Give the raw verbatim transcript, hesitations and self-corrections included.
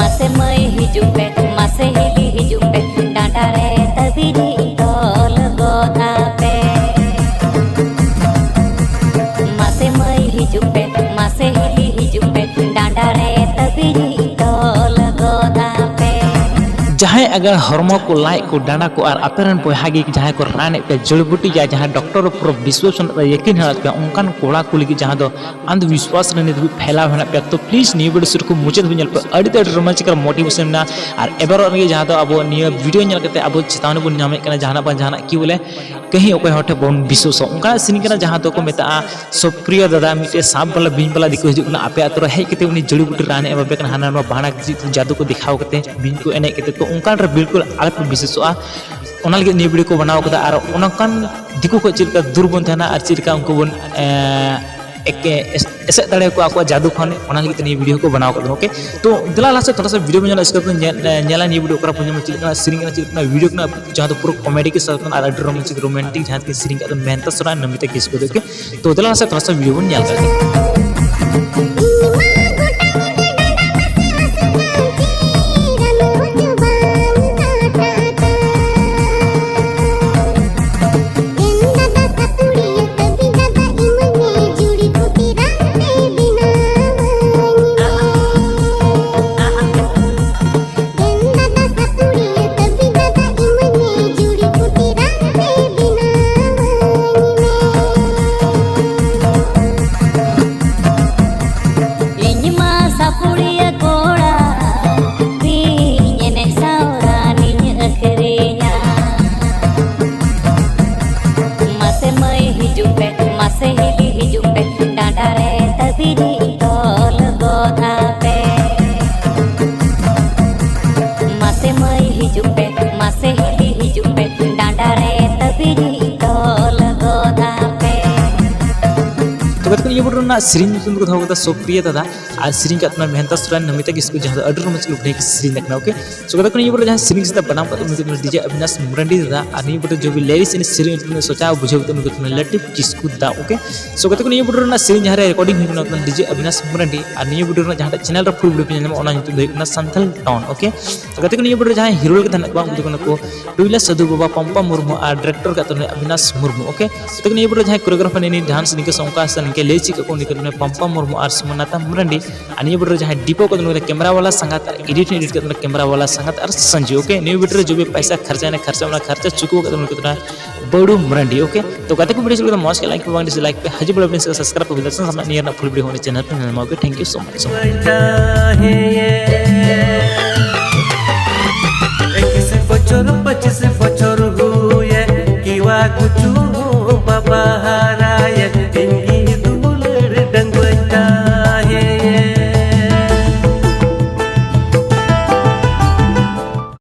ᱢᱟᱥᱮ ᱢᱟᱹᱭ ᱦᱤᱡᱩᱜ ᱯᱮ, ᱢᱟᱥᱮ ᱦᱤᱞᱤ ᱦᱤᱡᱩᱜ ᱯᱮ, ᱰᱟᱸᱰᱟ ᱨᱮ ᱛᱟᱹᱵᱤᱡ ᱛᱚᱞ ᱜᱚᱫᱟ ᱯᱮ᱾ ᱢᱟᱥᱮ ᱢᱟᱹᱭ ᱦᱤᱡᱩᱜ ᱯᱮ, ᱢᱟᱥᱮ ᱦᱤᱞᱤ ᱦᱤᱡᱩᱜ ᱯᱮ, ᱰᱟᱸᱰᱟ ᱨᱮ ᱛᱟᱹᱵᱤᱡ ᱛᱚᱞ ᱜᱚᱫᱟ ᱯᱮ᱾ ᱡᱟᱦᱟᱸᱭ ᱟᱜᱟᱨ ᱦᱚᱲᱢᱚ ᱠᱚ, ᱞᱟᱡ ᱠᱚ, ᱰᱟᱸᱰᱟ ᱠᱚ ᱟᱨ ᱟᱯᱮ ᱨᱮᱱ ᱵᱚᱭᱦᱟ ᱜᱮ ᱡᱟᱦᱟᱸᱭ ᱠᱚ ᱨᱟᱱᱮᱫ ᱯᱮᱭᱟ, ᱡᱟᱹᱲ ᱵᱩᱴᱤ ᱭᱟ ᱡᱟᱦᱟᱸ ᱰᱚᱠᱴᱚᱨ ᱩᱯᱚᱨ ᱵᱤᱥᱣᱟᱥ ᱢᱮᱱᱟᱜ ᱛᱟᱭᱟ, ᱭᱟᱹᱠᱤᱱ ᱦᱮᱱᱟᱜ ᱛᱟᱯᱮᱭᱟ, ᱚᱱᱠᱟᱱ ᱠᱚᱲᱟ ᱠᱚ ᱞᱟᱹᱜᱤᱫ ᱡᱟᱦᱟᱸ ᱫᱚ ᱟᱱᱫᱷ ᱵᱤᱥᱣᱟᱥ ᱨᱮ ᱱᱤᱛ ᱫᱷᱟᱹᱵᱤᱡ ᱯᱷᱮᱞᱟᱣ ᱦᱮᱱᱟᱜ ᱯᱮᱭᱟ, ᱛᱚ ᱯᱞᱤᱡᱽ ᱱᱤᱭᱟᱹ ᱵᱷᱤᱰᱤᱭᱳ ᱥᱩᱨ ᱠᱷᱚᱱ ᱢᱩᱪᱟᱹᱫ ᱫᱷᱟᱹᱵᱤᱡ ᱧᱮᱞ ᱯᱮ᱾ ᱟᱹᱰᱤ ᱛᱮᱫ ᱟᱹᱰᱤ ᱨᱳᱢᱟᱱᱪᱚᱠᱚᱨ ᱢᱳᱴᱤᱵᱷᱮᱥᱚᱱ ᱢᱮᱱᱟᱜᱼᱟ᱾ ᱟᱨ ᱮᱵᱟᱨ ᱱᱤᱭᱟᱹ ᱡᱟᱦᱟᱸ ᱫᱚ ᱟᱵᱚ ᱱᱤᱭᱟᱹ ᱵᱷᱤᱰᱤᱭᱳ ᱧᱮᱞ ᱠᱟᱛᱮ ᱟᱵᱚ ᱪᱮᱛᱟᱣᱱᱤ ᱵᱚᱱ ᱧᱟᱢᱮᱫ ᱠᱟᱱᱟ, ᱡᱟᱦᱟᱱᱟᱜ ᱵᱟᱝ ᱡᱟᱦᱟᱱᱟᱜ ᱠᱤ ᱵᱚᱞᱮ ᱠᱟᱹᱦᱤ ᱚᱠᱚᱭ ᱦᱚᱲ ᱴᱷᱮᱱ ᱵᱚᱱ ᱵᱤᱥᱣᱟᱥᱚᱜ᱾ ᱚᱱᱠᱟᱱᱟᱜ ᱥᱤᱱ ᱠᱟᱱᱟ ᱡᱟᱦᱟᱸ ᱫᱚᱠᱚ ᱢᱮᱛᱟᱜᱼᱟ ᱥᱚᱯᱨᱤᱭᱚ ᱫᱟᱫᱟ, ᱢᱤᱫᱴᱮᱡ ᱥᱟᱯ ᱵᱟᱞᱟ ᱵᱤᱧ ᱵᱟᱞᱟ ᱫᱤᱠᱩ ᱦᱤᱡᱩᱜ ᱠᱟᱱᱟ ᱟᱯᱮ ᱟᱛᱳ ᱨᱮ ᱦᱮᱡ ᱠᱟᱛᱮ ᱩᱱᱤ ᱡᱟᱹᱲᱤ ᱵᱩᱴᱤ ᱨᱟᱱᱮ ᱮᱢᱟ ᱯᱮ ᱠᱟᱱᱟ, ᱦᱟᱱᱟ ᱱᱚᱣᱟ ᱵᱷᱟᱲᱟ ᱡᱟᱫᱩ ᱠᱚ ᱫᱮᱠᱷᱟᱣ ᱠᱟᱛᱮ, ᱵᱤᱧ ᱠᱚ ᱮᱱᱮᱡ ᱠᱟᱛᱮ, ᱛᱚ ᱚᱱᱠᱟᱱ ᱨᱮ ᱵᱤᱞᱠᱩᱞ ᱟᱞᱚᱯᱮ ᱵᱤᱥᱣᱟᱥᱚᱜᱼᱟ᱾ ᱚᱱᱟ ᱞᱟᱹᱜᱤᱫ ᱱᱤᱭᱟᱹ ᱵᱷᱤᱰᱤᱭᱳ ᱠᱚ ᱵᱮᱱᱟᱣ ᱠᱟᱫᱟ᱾ ᱟᱨ ᱚᱱᱠᱟᱱ ᱫᱤᱠᱩ ᱠᱷᱚᱱ ᱪᱮᱫ ᱞᱮᱠᱟ ᱫᱩᱨ ᱵᱚᱱ ᱛᱟᱦᱮᱱᱟ ᱟᱨ ᱪᱮᱫ ᱞᱮᱠᱟ ᱩᱱᱠᱩ ᱵᱚᱱ, ᱮ, ᱮᱠᱮ-, ᱮᱥ-, ᱮᱥᱮᱫ ᱫᱟᱲᱮᱭᱟᱠᱚᱣᱟ ᱟᱠᱚᱣᱟᱜ ᱡᱟᱫᱩ ᱠᱷᱚᱱ, ᱚᱱᱟ ᱞᱟᱹᱜᱤᱫ ᱛᱮ ᱱᱤᱭᱟᱹ ᱵᱷᱤᱰᱤᱭᱳ ᱠᱚ ᱵᱮᱱᱟᱣ ᱠᱟᱫᱟ᱾ ᱳᱠᱮ, ᱛᱚ ᱫᱮᱞᱟ ᱞᱟᱦᱟ ᱥᱮᱫ ᱛᱷᱚᱲᱟ ᱥᱟ ᱵᱷᱤᱰᱤᱭᱳ ᱵᱚᱱ ᱧᱮᱞᱟ, ᱤᱥᱠᱮ ᱵᱟᱫ ᱧᱮᱞ-, ᱮ, ᱧᱮᱞᱟ ᱱᱤᱭᱟᱹ ᱵᱷᱤᱰᱤᱭᱳ ᱚᱠᱟᱨᱮ ᱵᱚᱱ ᱧᱟᱢᱟ, ᱪᱮᱫ ᱞᱮᱠᱟᱱᱟᱜ ᱥᱮᱨᱮᱧ ᱠᱟᱱᱟ, ᱪᱮᱫ ᱞᱮᱠᱟᱱᱟᱜ ᱵᱷᱤᱰᱤᱭᱳ ᱠᱟᱱᱟ, ᱡᱟᱦᱟᱸ ᱫᱚ ᱯᱩᱨᱟᱹ ᱠᱚᱢᱮᱰᱤ ᱠᱮ ᱥᱟᱛᱷ ᱠᱟᱱᱟ ᱟᱨ ᱟᱹᱰᱤ ᱨᱳᱢᱟᱱᱴᱤᱠ, ᱨᱳᱢᱟᱱᱴᱤᱠ ᱡᱟᱦᱟᱸ ᱛᱮ ᱥᱮᱨᱮᱧ ᱠᱟᱜ ᱫᱚ ᱢᱮᱱᱛᱟ ᱥᱚᱨᱮᱱ, ᱱᱚᱢᱤᱛᱟ ᱠᱤᱥᱠᱩ ᱫᱚ᱾ ᱳᱠᱮ, ᱛᱚ ᱫᱮᱞᱟ ᱞᱟᱦᱟ ᱥᱮᱫ ᱛᱷᱚᱲᱟ ᱥᱟ ᱵᱷᱤᱰᱤᱭᱳ ᱵᱚᱱ ᱧᱮᱞ ᱠᱟᱜ ᱜᱮ᱾ ᱥᱮᱨᱮᱧ ᱧᱩᱛᱩᱢ ᱫᱚᱠᱚ ᱫᱚᱦᱚ ᱠᱟᱫᱟ ᱥᱚᱯᱨᱤᱭᱟ ᱫᱟᱫᱟ, ᱟᱨ ᱥᱮᱨᱮᱧ ᱠᱟᱜ ᱛᱟᱵᱚᱱᱟ ᱢᱮᱦᱮᱱᱛᱟ ᱥᱚᱨᱮᱱ, ᱱᱚᱢᱤᱛᱟ ᱠᱤᱥᱠᱩ, ᱡᱟᱦᱟᱸ ᱫᱚ ᱟᱹᱰᱤ ᱨᱚᱢᱚᱡᱽ ᱠᱚ ᱞᱩᱴᱷᱟᱹᱭ ᱥᱮᱨᱮᱧ ᱠᱟᱱᱟ᱾ ᱳᱠᱮ, ᱥᱳ ᱜᱟᱛᱮ ᱠᱚ, ᱱᱤᱭᱟᱹ ᱵᱚᱴ ᱨᱮ ᱡᱟᱦᱟᱸ ᱥᱮᱨᱮᱧ ᱥᱮᱫᱟ ᱵᱟᱱᱟᱢ ᱠᱟᱜ ᱛᱟᱵᱚᱱᱟ ᱰᱤᱡᱮ ᱚᱵᱤᱱᱟᱥ ᱢᱩᱨᱟᱱᱰᱤ ᱫᱟᱫᱟ, ᱟᱨ ᱱᱤᱭᱟᱹ ᱵᱚᱴ ᱨᱮ ᱡᱚᱵᱤ ᱞᱮᱨᱤᱥ ᱮᱱᱮᱡ ᱥᱮᱨᱮᱧ ᱩᱛᱱᱟᱹ ᱥᱚᱪᱟ ᱵᱩᱡᱷᱟᱹᱣ ᱠᱟᱛᱮ ᱩᱱᱤ ᱠᱚ ᱛᱟᱵᱚᱱᱟ ᱞᱟᱹᱴᱩ ᱠᱤᱥᱠᱩ ᱫᱟ᱾ ᱳᱠᱮ, ᱥᱳ ᱜᱟᱛᱮ ᱠᱚ, ᱱᱤᱭᱟᱹ ᱵᱚᱴ ᱨᱮᱱᱟᱜ ᱥᱮᱨᱮᱧ ᱡᱟᱦᱟᱸ ᱨᱮ ᱨᱮᱠᱚᱨᱰᱤᱝ ᱦᱩᱭ ᱠᱟᱱᱟ ᱰᱤᱡᱮ ᱚᱵᱤᱱᱟᱥ ᱢᱩᱨᱟᱱᱰᱤ, ᱟᱨ ᱱᱤᱭᱟᱹ ᱵᱚᱴ ᱨᱮᱱᱟᱜ ᱡᱟᱦᱟᱸᱴᱟᱜ ᱪᱮᱱᱮᱞ ᱨᱮ ᱯᱷᱩᱞ ᱵᱷᱤᱰᱤᱭᱳ ᱯᱮ ᱧᱮᱞ ᱧᱟᱢᱟ, ᱚᱱᱟ ᱧᱩᱛᱩᱢ ᱫᱚ ᱦᱩᱭᱩᱜ ᱠᱟᱱᱟ ᱥᱟᱱᱛᱷᱟᱞ ᱴᱟᱣᱩᱱ᱾ ᱳᱠᱮ, ᱛᱚ ᱜᱟᱛᱮ ᱠᱚ, ᱱᱤᱭᱟᱹ ᱵᱚᱴ ᱨᱮ ᱡᱟᱦᱟᱸᱭ ᱦᱤᱨᱳ ᱞᱮᱠᱟ ᱛᱟᱦᱮᱱ ᱠᱟᱱᱟ ᱩᱱᱠᱩ ᱫᱚ ᱠᱟᱱᱟ ᱠᱚ ᱴᱩᱭᱞᱟ ᱥᱟᱹᱫᱷᱩ ᱵᱟᱵᱟ, ᱯᱚᱢᱯᱟ ᱢᱩᱨᱢᱩ ᱟᱨ ᱰᱤᱨᱮᱠᱴᱚᱨ ᱠᱟᱜ ᱛᱟᱵᱚᱱᱟ ᱚᱵᱤᱱᱟᱥ ᱢᱩᱨᱢᱩ᱾ ᱳᱠᱮ, ᱛᱚ ᱱᱤᱭᱟᱹ ᱵᱚᱴ ᱨᱮ ᱡᱟᱦᱟᱸᱭ ᱠᱳᱨᱤᱭᱳᱜᱨᱟᱯᱷᱟᱨ ᱱᱤᱭᱟᱹ ᱰᱟᱱᱥ ᱱᱤᱝᱠᱟᱹ ᱥᱮ ᱚᱱᱠᱟ ᱥᱮ ᱱᱤᱝᱠᱟᱹ ᱞᱟᱹᱭ ᱪᱮᱫ ᱠᱟᱜ ᱠᱚ ᱩᱱᱤ ᱠᱟᱱ ᱛᱟᱵᱚᱱᱟ ᱯᱚᱢᱯᱟ ᱢᱩᱨᱢᱩ ᱟᱨ ᱥᱩᱢᱚᱱᱟᱛᱟ ᱢᱩᱨᱟᱱᱰᱤ᱾ ᱟᱨ ᱱᱤᱭᱟᱹ ᱵᱚᱴ ᱨᱮ ᱡᱟᱦᱟᱸᱭ ᱰᱤᱯᱳ ᱠᱟᱜ ᱛᱟᱵᱚᱱᱟ ᱠᱮᱢᱮᱨᱟ ᱵᱟᱞᱟ ᱥᱟᱸᱜᱟᱛ ᱟᱨ ᱮᱰᱤᱴ ᱮᱰᱤᱴ ᱠᱟᱜ ᱛᱟᱵᱚᱱᱟ ᱠᱮᱢᱮᱨᱟ ᱵᱟᱞᱟ ᱥᱟᱸᱜᱟᱛ ᱟᱨ ᱥᱟᱱᱡᱩ᱾ ᱳᱠᱮ, ᱱᱤᱭᱟᱹ ᱵᱚᱴ ᱨᱮ ᱡᱚᱵᱤ ᱯᱟᱭᱥᱟ ᱠᱷᱟᱨᱪᱟ ᱮᱱᱟ, ᱠᱷᱟᱨᱪᱟ ᱚᱱᱟ ᱠᱷᱟᱨᱪᱟ ᱪᱩᱠᱟᱹᱣ ᱠᱟᱜ ᱛᱟᱵᱚᱱᱟ ᱩᱱᱤ ᱠᱟᱱ ᱛᱟᱵᱚᱱᱟ ᱵᱟᱹᱲᱩ ᱢᱩᱨᱟᱱᱰᱤ᱾ ᱳᱠᱮ, ᱛᱚ ᱜᱟᱛᱮ ᱠᱚ, ᱵᱷᱤᱰᱤᱭᱳ ᱪᱮᱫ ᱞᱮᱠᱟ ᱢᱚᱡᱽ ᱠᱮᱫ ᱞᱟᱭᱤᱠ ᱯᱮ, ᱵᱟᱝ ᱰᱤᱥᱞᱟᱭᱤᱠ ᱯᱮ, ᱦᱟᱡᱩ ᱵᱚᱲᱟ ᱵᱤᱱ ᱥᱟᱵᱥᱠᱨᱟᱭᱤᱵ ᱯᱮ, ᱵᱤᱞᱟᱥ ᱥᱟᱢᱟᱜ ᱱᱤᱭᱟᱹ ᱨᱮᱱᱟᱜ ᱯᱷᱩᱞ ᱵᱷᱤᱰᱤᱭᱳ ᱦᱚᱸ ᱪᱮᱱᱮᱞ ᱯᱮ ᱧᱮᱞ ᱧᱟᱢᱟ᱾ ᱳᱠᱮ, ᱛᱷᱮᱝᱠ ᱭᱩ ᱥᱳ ᱢᱟᱪ᱾ ᱮᱠᱤᱥ ᱵᱚᱪᱷᱚᱨ ᱯᱚᱸᱪᱤᱥ ᱵᱚᱪᱷᱚᱨ ᱦᱩᱭᱮ ᱠᱤᱣᱟ ᱠᱩᱪᱩ